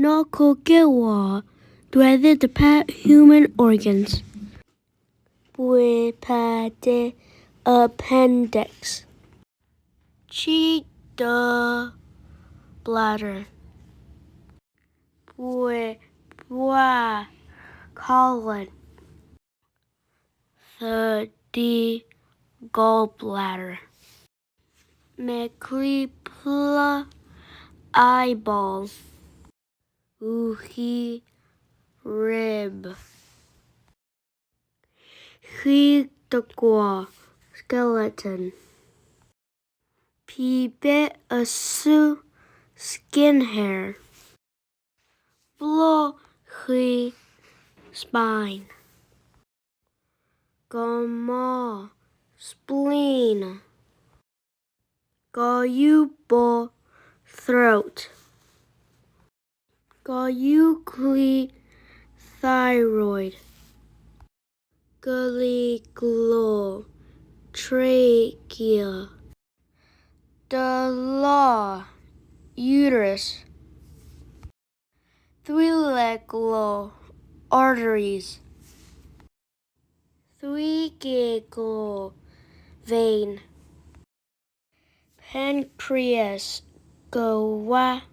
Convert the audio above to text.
နီၢ်ခိက့ၢ်ဝီၤ, တွဲသ့ၣ်တဖၣ် human organs. ပှ့ၤဖးဒဲး appendix. ဆံၣ်တၢ bladder. ပှ့ၤပှၢ် colon. သဒံ gallbladder. မဲာ်ချံဖျၢၣ် eyeball. အူဃံ rib. ဃံတကွီၤ skeleton. ဖံးဘ့ၣ်အစု skin hair. ပျီၢ်ဃံ spine. ကီၤမီၤ spleen. ကီၤယူၢ်ဘီ throat. ကီၤယူၢ်ချံ thyroid. ကလံၤကျိၤ trachea. တလီၢ် uterus. သွံၣ်လဲၤကျိၤ arteries. သွံၣ်က့ၤကျိၤ vein. Pancreas ကဝၢ်